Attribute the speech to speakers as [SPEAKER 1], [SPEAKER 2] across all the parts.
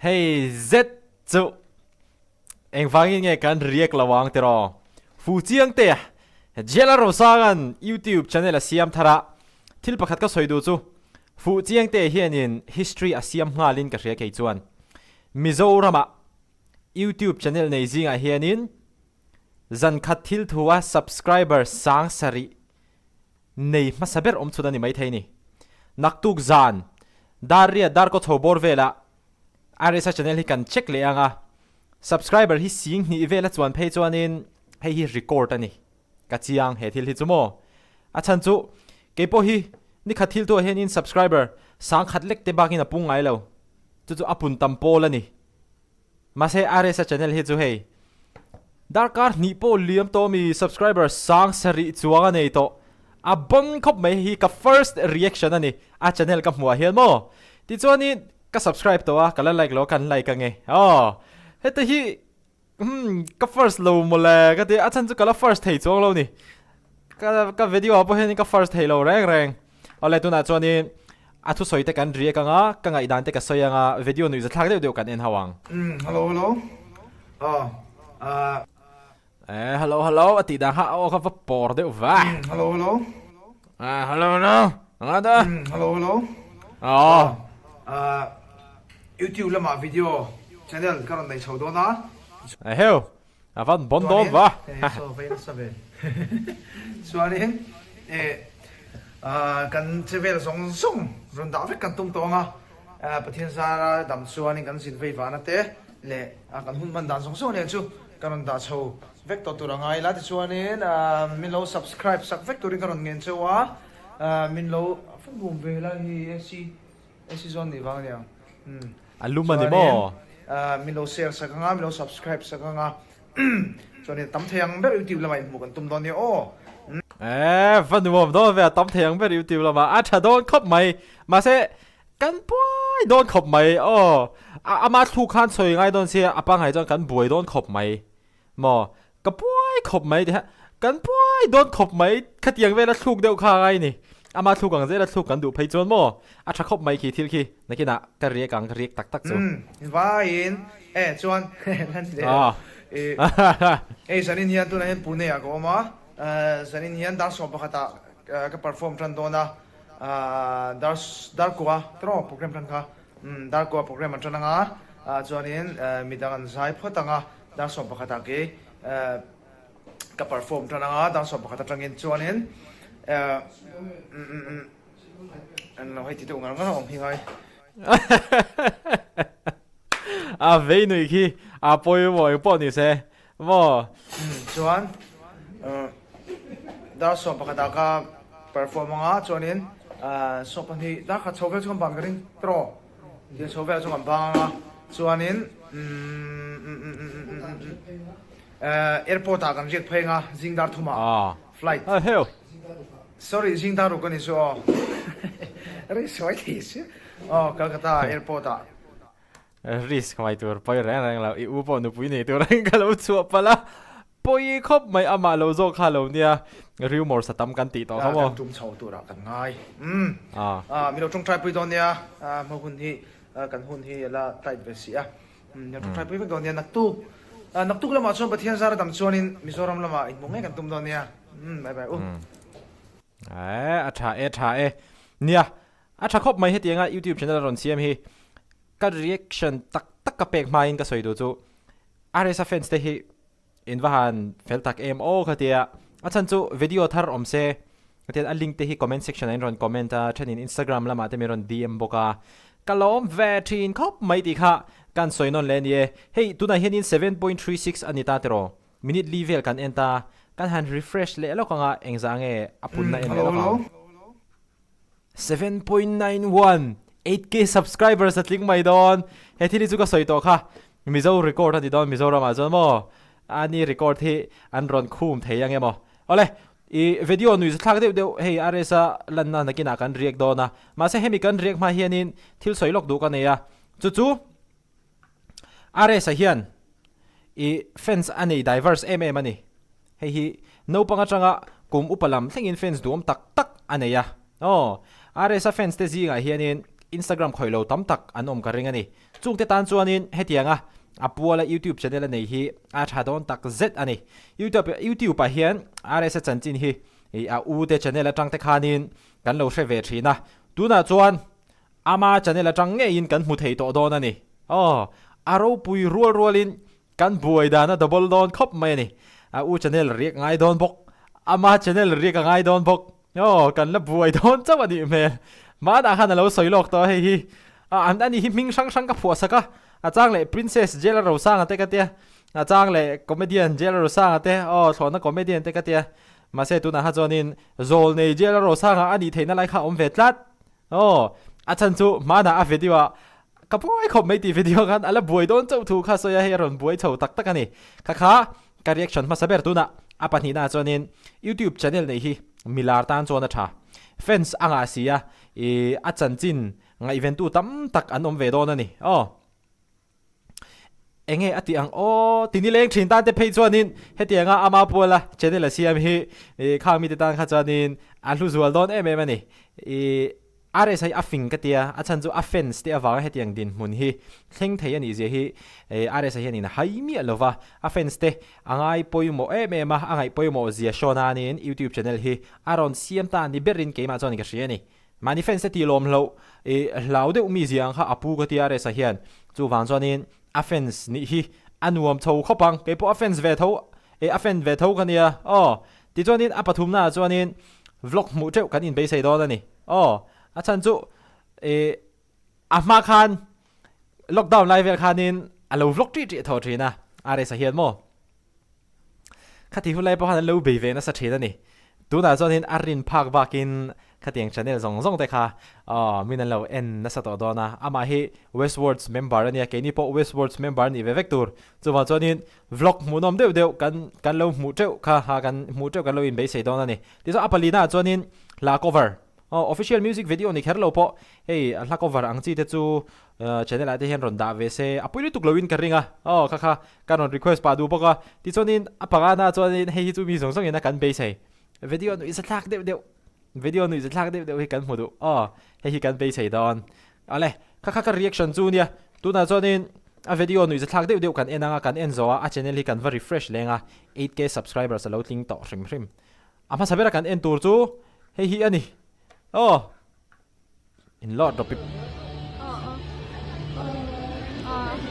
[SPEAKER 1] Hei zet chu engvangin nge kan react lo ang tiraw? Fu chiang te a Jela Rosanga'n YouTube channel a siam thar a, thil pakhat ka sawi duh chu Fuh chiang te hianin history a siam nghalin ka hria kei chuan. Mizoramah YouTube channel nei zingah hianin zan khat thil thu a subscriber sang sarih nei hmasa ber awm chhun a ni maithei ni. Naktuk zan dar riat dar kaw chho bawr velah RSA channel hi kan check leh ang a, subscriber hi sing hnih vel a chuan phei chuanin hei hi record a ni. Ka chiang he thil hi chu maw? A chhan chu kei pawh hi nikhat thil tuah hianin subscriber sang khat lek te bakin a pung ngai lo. Chu chu a pun tam pawl a ni. Mahse RSA channel hi chu hei darkar hnih pawh liam tawh mi subscriber sang sarih chuang a nei tawh. A bon khawp mai hi ka first reaction a ni a channel ka hmuh ah hian maw. Tichuanin ka subscribe tawh a ka la like lo a kan like ange aw. Heta hi Umm ka first lo mawle ka ti a chhan chu ka la first thei chuang lo ni ka ka video ah pawh hian ka first thei lo reng reng awle tunah chuanin a thusawi te kan react anga ka ngaihdan te ka sawi anga video nuih zathlak deuh deuh kan en ho ang.
[SPEAKER 2] Umm hello hello aw ah.
[SPEAKER 1] Eh hello hello a tih dan kha a aw kha va pawr deuh va.
[SPEAKER 2] Umm hello hello.
[SPEAKER 1] Ah hello hello anga ta.
[SPEAKER 2] Umm hello hello.
[SPEAKER 1] Aw.
[SPEAKER 2] Ah YouTube lamah video channel ka rawn nei chho dawn a.
[SPEAKER 1] Eheu, a van bon dawn va.
[SPEAKER 2] Chuanin, saw vei nasa ve. Chuanin, eh, kan che vel zawng zawng rawn dah vek kan tum tawh ang a. Pathian zara dam chuanin kan zin vei vana te leh kan hun hman dan zawng zawng nen chu ka rawn dah chho vek tawh tur a ngai la. Tichuanin, min lo subscribe sak vek turin ka rawn ngen cheu a. Min lo fawm ve la hi AC. AC zawn nih vang aniang. Umm.
[SPEAKER 1] A lum a ni maw?
[SPEAKER 2] Chuanin min lo share sak anga, min lo subscribe sak anga. Chuanin a tam thei ang ber YouTube lamah inhmuh kan tum dawn nia aw.
[SPEAKER 1] Eee va nuam dawn ve a tam thei ang ber YouTube lamah a tha dawn khawp mai. Mahse kan buai dawn khawp mai aw. Ama thluk khan sawi ngai dawn sia a pangngai chuan kan buai dawn khawp mai. Maw? Ka buai khawp mai tih kan buai dawn khawp mai khatiang vela thluk deuh kha a ngai ni. Ama thluk ang zela thluk kan duh phei chuan maw a tha khawp mai khi thil khi nakinah ka riak ang ka riak tak tak chu.
[SPEAKER 2] Umm vaiin e chuan lan leh e hei zanin hian tunah hian Pune ah ka awm a zanin hian dar sawm pakhat ah ka perform tan dawn a dar dar kua tiraw program tan kha umm dar kua program an tan anga chuanin midang an zai phawt anga Dar 11 ah kei ka perform tan anga dar 11 atangin chuanin an lo hei ti deuh ngar ngar a awm hi ngai.
[SPEAKER 1] A vei nui khi a pawimawh eng pawh ni se maw.
[SPEAKER 2] Chuan dar 11 ah ka perform anga chuanin 12 dar khat chho vel chu kan ban ka ring tawh. Thil chho vel chu kan bang anga chuanin airport ah kan riak phei anga zing dar thum ah flight sorry zing dar ruk a ni chu aw rei sawi thei si aw Calcutta airport ah.
[SPEAKER 1] Risk mai tur pawi reng reng lo i u pawh nupui nei tur ang ka lo chhuah palh a. Pawi khawp mai amah lo zawk kha lo nia rumours a tam kan tih tawh kha maw.
[SPEAKER 2] Kan tum chho turah kan ngai. Umm. Mi lo tawngtai pui dawn nia hma hun hi kan hun hi a la tight ve si a. Umm mi lo tawngtai pui vek dawn nia naktuk naktuk lamah chuan Pathian zara dam chuanin Mizoram lamah inhmuh ngei kan tum dawn nia. Umm bye bye u.
[SPEAKER 1] Eeh a tha e tha e. Nia a tha khawp mai hetianga youtube channel a rawn siam hi ka reaction tak tak ka pek hmain ka sawi duh chu RSa fans te hi In va han fel tak em aw ka tia. A chhan chu video thar awm se ka tia a link te hi comment section ah in rawn comment a, thenin Instagram lamah te min rawn DM bawk a. Ka lawm ve thin khawp mai tih kha kan sawi nawn leh a ni e. Hei tunah hianin 7.36 a ni ta tiraw? Minute li vel kan en ta, kan han refresh leh lawk anga engzah nge a punna en leh lawk ang. 7.91 8K subscribers a tling mai dawn. He thil hi chu ka sawi tawh kha. Mizo record a ni dawn Mizoram ah chuan maw. Ani record hi an rawn khum thei ang emaw. Awle, i video nui zathlak deuh deuh hei RS a lanna nakinah kan react dawn a. Mahse hemi kan react hma hianin thil sawi lawk duh ka nei a. Chu chu RS a hian i fans a nei diverse em em a ni. Hei hi naupang atanga kum upa lam thlengin fans duhawm tak tak a nei a. Aw, RS a fans te zingah hianin Instagram khawih lo tam tak an awm ka ring a ni. Chungte tan chuanin hetianga a puala YouTube channel a nei hi a tha dawn tak zet a ni. YouTube YouTube ah hian RSa chanchin hi a u te channel atang te khanin kan lo hre ve thin a, tunah chuan ama channel atang ngeiin kan hmu thei tawh dawn a ni. Aw, a ropui rual rualin Kan buai dan a double dawn khawp mai a ni. A u channel riak ngai dawn bawk. Ama channel riak a ngai dawn bawk. Aw, kan la buai dawn chauh a nih hmel. Hmanah khan a lo sawi lawk tawh a hei hi. A, an ani hi hming hrang hrang ka phuah sak a. A chang leh Princess Jela Rosanga te ka tia. A chang leh Comedian Jela Rosanga te, aw, thlawhna comedian te ka tia. Mahse tunah kha chuanin Zawlnei Jela Rosanga a nih theihna lai kha a awm ve tlat. Aw, a chhan chu hmanah a video ah ka buai khawp mai tih video khan a la buai dawn chauh thu kha sawi a, hei a rawn buai chho tak tak a ni. Kha kha ka reaction hmasa ber tunah a pahnihna ah chuanin YouTube channel neih hi milar tan chuan a tha. Fans a ngah si a, ih a chanchin ngaihventu tam tak an awm ve dawn a ni. Aw. Enge a tih ang aw ti nileng thin tan te phei chuanin hetianga ama puala channel a siam hi ih khang mite tan kha chuanin a hlu zual dawn em em a ni. Ih RS hi a fing ka tia a chhan chu a fans te avanga hetiang dinhmun hi thleng thei a nih zia hi ih RS hianin a hai miah lo va, a fans te a ngai pawimawh em em a, a ngaih pawimawh zia hrawn anin YouTube channel hi a rawn siam ta ni berin keimah chuan ka hria a ni. Mahni fans te tih lawm hloh i hlau deuh mi zia ang kha a pu ka ti a Resa hian. Chuvang chuanin a fans nih hi a nuam chho khawp ang. Kei pawh a fans ve tho e a fan ve tho ka nia aw. Tichuanin a pathumna ah chuanin vlog hmuh teuh kan inbeisei dawn a ni aw. A chhan chu i a hma khan lockdown lai vel khanin a lo vlog tih tih thaw thin a Resa hian maw. Khati hun lai pawh khan an lo bei ve nasa thin a ni. Tunah chuanin a rin phak bakin khatiang channel zawng zawng te kha aw min an lo en nasa tawh dawn a. Amah hi Westwards member a nia, keini pawh Westwards member nih ve vek tur. Chuvang chuanin vlog hmuhnawm deuh deuh kan kan lo hmuh teuh kha ha kan hmuh teuh kan lo inbeisei dawn a ni. Tichuan a palina ah chuanin hla cover aw official music video ni kher lo pawh hei hla cover ang chi te chu channel ah te hian rawn dah ve se a pui lutuk loin ka ring a aw kha kha Ka rawn request pah duh bawk a, tichuanin a pangana chuanin hei hi chu mi zawng zawngin a kan beisei. Video nuih zathlak deuh deuh, video nuih zathlak deuh deuh hi kan hmu duh aw, hei hi kan beisei dawn. Awle, kha kha ka reaction chu nia, tunah chuanin a video nuih zathlak deuh deuh kan en ang a, kan en zawh a, a channel hi kan va refresh leng a, 8k subscribers a lo tling tawh hrim hrim. A hmasa bera kan en tur chu hei hi a ni aw. In lawt rawh pip.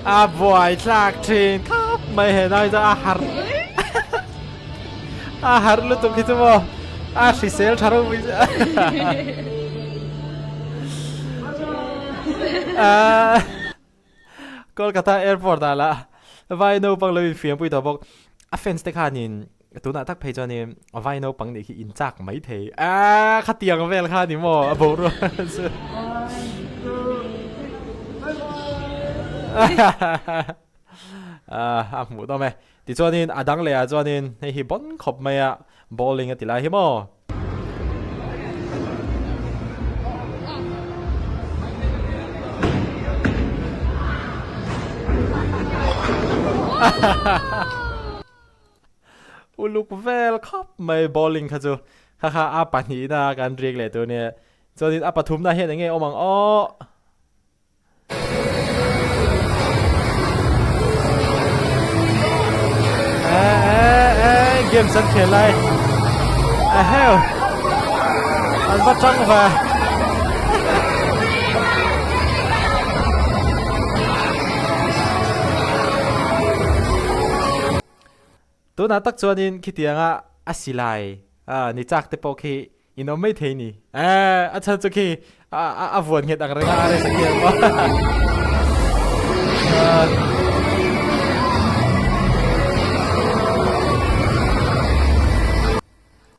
[SPEAKER 1] A buai thlak thin khawp mai he nau hi chuan a harh a harh lutuk hi chu maw a hrisel tha ropui chu Kolkata airport ah lah vai naupang lo infiam pui tawh bawk. A fans te khanin tunah tak phei chuanin vai naupang nih khi in chak mai thei. Aaa khatiang vel kha ni maw a boruak chu. A hmuh dawm e. Tichuanin a dang leh ah chuanin hei hi bawn khawp mai a bowling a ti lai hi maw. Uluk vel khawp mai bowling kha chu kha kha a pahnihna kan riak leh tur nia chuanin a pathumna hian enge awm ang aw. Games an khel lai a heu an va tang ve tunah tak chuanin khitianga a silai ni chak te pawh khi In awm mai thei ni. Eh, a chhan chu khi a a a vuan nghet ang reng a RS a khian maw.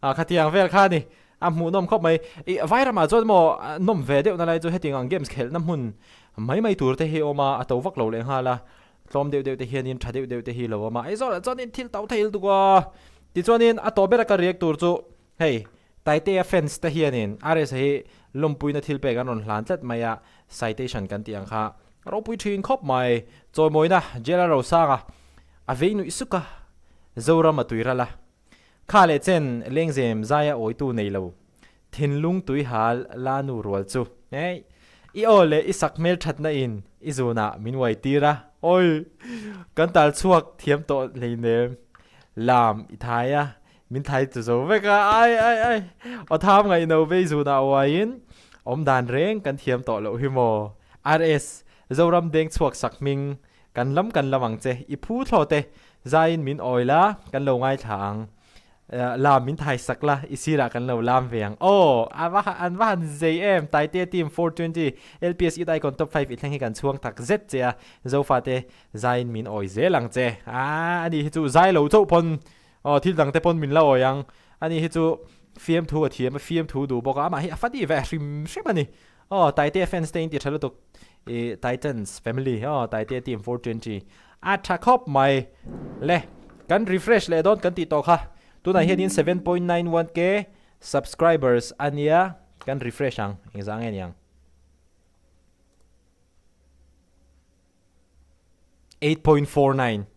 [SPEAKER 1] A khatiang vel kha ni. A hmuh nawm khawp mai. I vairamah chuan maw nawm ve deuh na lai chu hetiang ang games khelhna hmun mai mai tur te hi a awm a, a to vak lo leh nghal a. Tlawm deuh deuh te hianin tha deuh deuh te hi lo awm a. Aizawl ah chuanin thil to thei lutuk a. Tichuanin a tawp bera ka react tur chu Hei, Taitea fans te hianin RS hi lawmpuina thil pek an rawn hlan tlat mai a, citation kan tih ang kha ropui thin khawp mai. Chawimawina Jailer Rosanga a vei nuih suk a, Zoram a tui ral a. Kha leh chen lengzem zaia awitu nei lo, thinlung tui hal la nu rual chu. Hei, I aw leh i sak hmel thatna in i zunah min uai tir a. Awi! Kan tal chhuak thiam tawh hleinem. Lam i thai a, min thai tu zo vek a. Ai ai ai! Aw tham ngaihno vei zunah uaiin awm dan reng kan thiam tawh loh hi maw? RS, Zoram deng chhuak sak hming kan lam kan lam ang che. I phu thlawt e. Zaiin min awi la, kan lo ngaithla ang. Lam min thai sak la, i sirah kan lo lam ve ang. Aw, a va an va han zei em, Taitea team 420, LPS Youth Icon Top 5 i thleng hi kan chhuang tak zet che a, Zofate zaiin min awi zel ang che. Aaa, ani hi chu zai lo chauh pawn, aw thil dang te pawn min la awi ang. Ani hi chu fiamthu a thiam a, fiamthu duh bawk a, amah hi a funny ve hrim hrim a ni. Aw, Taitea fans te in ti tha lutuk, i Titans family aw, Taitea team 420 a tha khawp mai. Le, kan refresh leh dawn kan tih tawh kha, tunah hianin 7.91k subscribers a nia, kan refresh ang, engzah nge niang? 8.49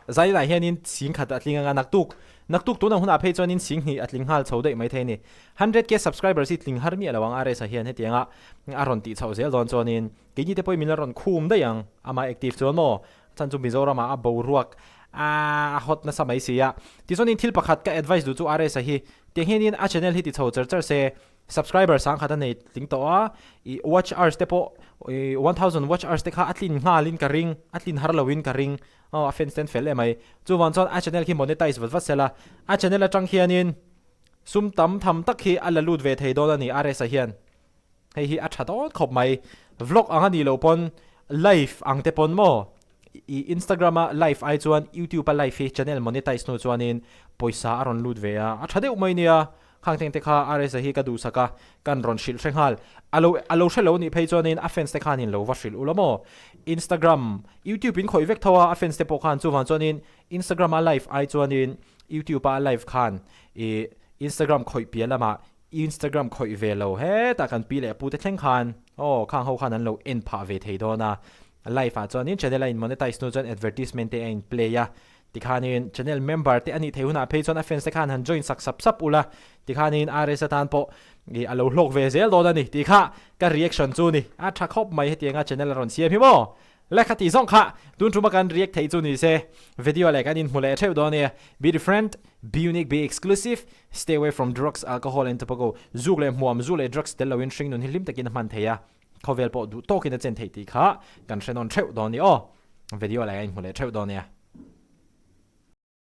[SPEAKER 1] Zainah hianin sing khat a tling anga naktuk naktuk tunah hunah phei chuanin sing hnih a tling nghal chho daih maithei a ni. 100k subscribers hi tling har miah lo ang RS-a hian hetianga a rawn tih chhoh zel dawn chuanin keini te pawhin min la rawn khum daih ang amah active chuan maw chan chu Mizoramah a boruak a hot nasa mai si a. Tichuanin thil pakhat ka advice duh chu RS-a hi tiang hianin a channel hi ti chho char char se Subscriber sangkhat a nei tling tawh a, i watch hours te pawh i 1000 watch hours te kha a tlin nghalin ka ring, a tlin har loin ka ring, aw a fans ten fel em mai. Chuvang chuan a channel khi monetize vat vat sela, a channel atang hianin sum tam tham tak hi a la lut ve thei dawn a ni RS-a hian. Hei hi a tha dawn khawp mai. Vlog ang a nih loh pawn live ang te pawn maw I Instagram a live ai chuan YouTube a live hi channel monetize hnu chuanin pawisa a rawn lut ve a, a tha deuh mai nia. Khang teng te kha RS-a hi ka duhsak a, kan rawn hrilh hre nghal. A lo a lo hre lo nih phei chuanin a fans te khanin lo va hrilh ula maw? Instagram, YouTube in khawih vek tho a, a fans te pawh khan chuvang chuanin Instagram a live ai chuanin YouTube a live khan i Instagram khawih piah lamah Instagram khawih ve lo hetah kan pi leh pu te thleng khan aw khang ho khan an lo en phah ve thei dawn a. Live ah chuanin channel a in monetize hnu chuan advertisement te a in play a, tikhanin channel member te a nih theih hunah phei chuan a fans te khan han join sak sap sap ula, tikhanin RS atan pawh ih a lo hlawk ve zel dawn a ni tih kha ka reaction chu ni. A tha khawp mai hetianga channel a rawn siam hi maw? Le kha tih zawng kha tun tuma kan react theih chu ni se video leh kan inhmu leh theuh dawn nia. Be different, be unique, be exclusive, stay away from drugs, alcohol and tobacco. Zuk leh hmuam, zu leh drugs tel loin hringnun hi hlim takin a hman thei a. Khawvel pawh duh tawkin a chen theih tih kha kan hre nawn theuh dawn ni aw. Video leh a inhmu leh theuh dawn nia.